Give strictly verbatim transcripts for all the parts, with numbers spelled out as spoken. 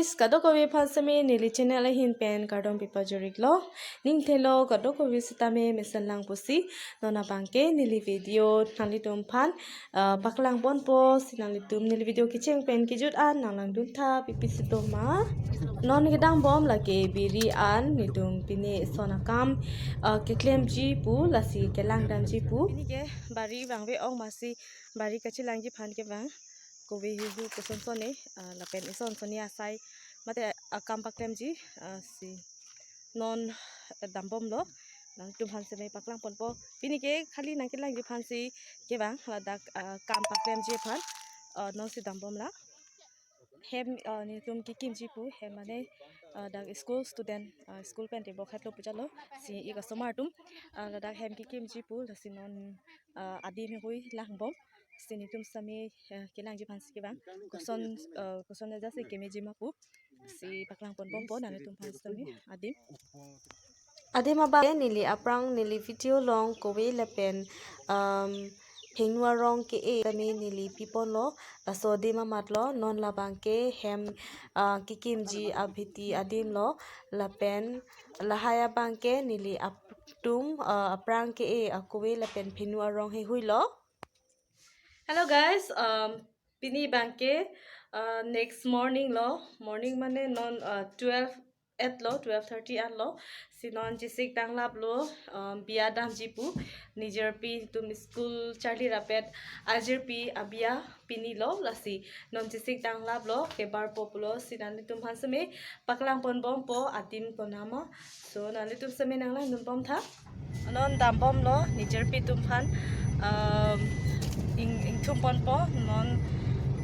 Kadokave aphan seme neli channel ahin pen kardom pipajor-iklo. Ning thelo kadokave sitame mesen lang pusi, non abangke neli video nanglitum aphan, ah, paklang ponpo si nanglitum neli video kecheng pen kejut an nanglang dun tha, pipi sitoma. Non kedam bom lake biri an, netum pine eson akam, ah, keklemji pu, lasi kelang damji pu. Pini ke bari vangve-ong amatsi bari kachelangji aphan kevang. Kove hihu kosonson ne, ah, lapen eson sonni asai mate akam paklemji, ah, si non, eh, dam bomlo. Nangtum aphan seme paklang ponpo. Pini ke khali nangkelangji aphansi kevang, ladak, ah, kam paklemji aphan, ah, non si dam bomlang. Hem, ah, netum kekimji pu, hem mane, ah, dak school student, ah, school pen tebok hetlo pu jalo, si e customer atum, ah, ladak hem kekimji pu, lasi non, ah, adim heihui lang bom. Si netum seme, ah, kelangji aphansi kevang. Koson, ah, koson aja si kemeji ma pu. Si paklang pon bompo nanglitum aphan sitame adim. Adim abang neli aphrang neli video along kove lapen, um, phenu arong ke-e tame neli piponlo, laso adim amatlo. Non labangke hem, ah, kekimji abhiti adimlo, lapen lahai abangke neli atum, ah, aphrang ke-e akove lapen phenu arong heihuilo. Hello guys, um, pini abangke, uh, next morning lo, morning mane non, uh, twelve at lo, twelve thirty an lo, si non Jesik Danglap lo, um, biya damji pu, nijirpi atum school charli rapet, ajirpi abiya pini lo, lasi non Jesik Danglap lo, kebar po pulo, si nanglitum aphan seme paklang pon bompo, adim konama, so nanglitum seme nanglang dun bom tha. Non dam bomlo, nijirpi atum aphan, um, ing, ingthum ponpo, non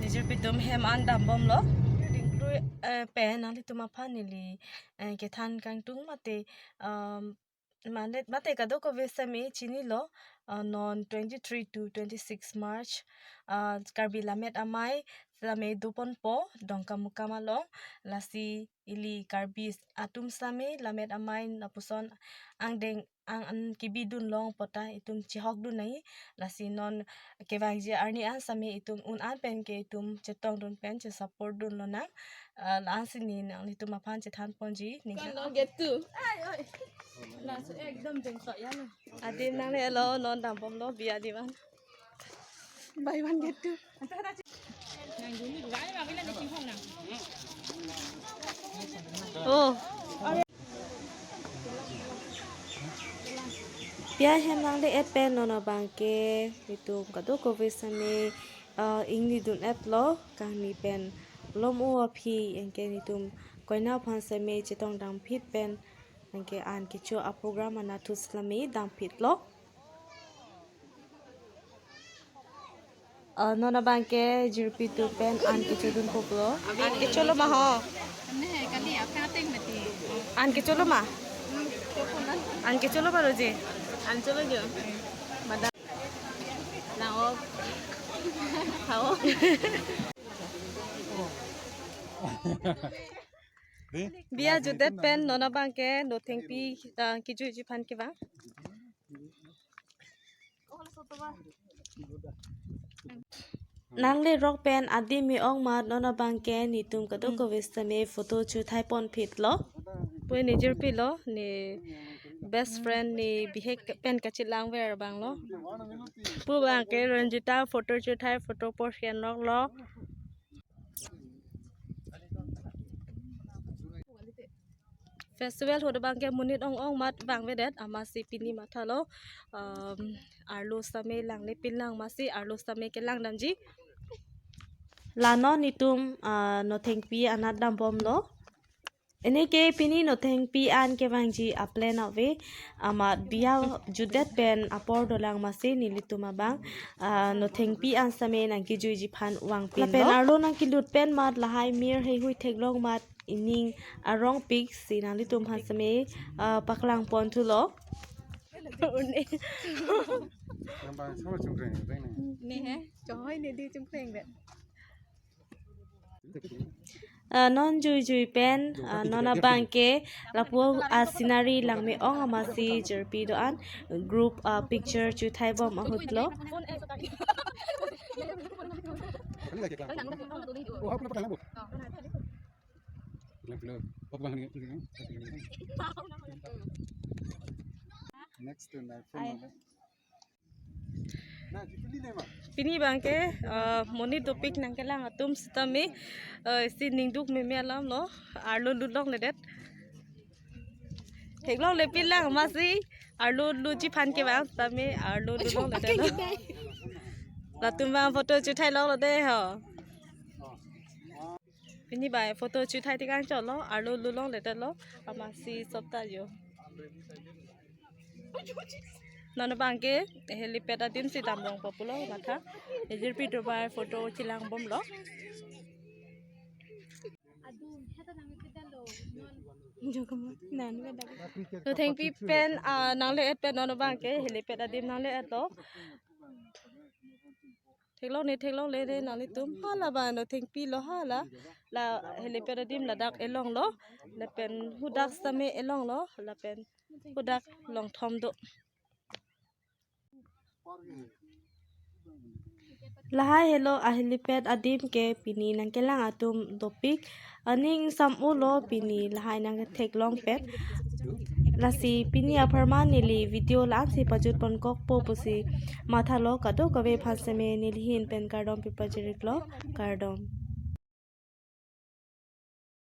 nijirpi atum hem an dam bomlo. Ringklu, eh, pen nanglitum aphan neli, eh, kethan kangtung mate, um, mane, mate kadokave seme chinilo, uh, non twenty-three to twenty-six March, uh, Karbi Lammet Amei sitame do ponpo, Dongkamukam along, lasi ili Karbi atum sitame Lammet Amei lapuson angdeng ang an kebi dun long pota itum chehok dun nai, lasi non kevangji arni an sitame itum un an pen ke itum chetong dun pen che support dun lonang, ah, la-an si ne nanglitum aphan chethan ponji ning. Lo get two. Ai, oi. Laso ekdom jeng so ya lo. Adim nanglelo, non dam bomlo, biya adim an. Buy one get two. Oh. Biya hem nangle-et pen non abangke netum kadokave seme, ah, ingni dun-etlo, kangni pen lom-o aphi anke netum koina aphan seme chetong dam phit pen anke an kecho a program anatthu sitame dam phitlo. Ah, non abangke jirpi atum pen an kecho dun koklo. An kecho lo ma ho? An kecho lo ma? An kecho lo ma lo je? An cholo jo. Madam. Nang ok. Hao. Biya jutdet pen non abangke Nothengpi, ah, kejuiji aphan kevang. Nanglerok pen adim me-ong amat non abangke netum kadokave sitame photo chuthai pon phitlo. Pu ne jirpi lo, ne best friend ne bihek pen kachelang ver abang lo. Pu abangke Ranjita photo chuthai photo post kenrok lo. Festival ahut abangke monit ong-ong amat vangvedet amatsi pini mathalo, um, arlo sitame langle pinlang amatsi arlo sitame kelang damji. La non netum, ah, Nothengpi anat dam bomlo. Eneke pini Nothengpi an kevangji a plan ave amat biya jutdet pen apor dolang amatsi nelitum abang, ah, Nothengpi an sitame nangkejuiji aphan vangpinlo. Lapen arlo nangkelut pen amat lahai mir heihui theklong amat ining arongpik si nanglitum aphan sitame, ah, paklang pon thulo. Nang bang sama chungkreng, reng nang. Ne he, chohoi ne di chungkreng de. Ah, non juijui pen, ah, non abangke lapu a scenery lang me-ong amatsi jirpi do-an group, ah, picture chuthai bom ahutlo. Next to my phone number. Pini abangke, uh, monit dopik nangkelang atum sitame, uh, si ningduk meme alam lo, arlo lulongledet. Theklonglepin lang masi, arlo luji aphan kevang sitame, arlo lulongledet lo. Latum abang photo chothailonglo de ho. Pini abang photo chothai tik anchot lo, arlo lulongledet lo, amatsi sopta jo. Non abangke helipad adim si damlongpo pulo matha. Ejirpi tovar photo chelangbomlo. To thengpi pen, ah, nangle-et pen non abangke helipad adim nangle-et lo. Theklongne theklongle de nanglitum, hala abang no thengpi lo hala. La helipad adim ladak elong lo. Lapen hadak sitame elong lo. Lapen hadak longthom do. Lahai helo ahelipad adim ke pini nangkelang atum dopik. Aning sam-o lo pini lahai nangketheklongpet. Lasi pini apharman neli video la-ansi pajutponkokpo pusi mathalo, kadokave aphan seme neli ahin pen kardom pipajiriklo, kardom.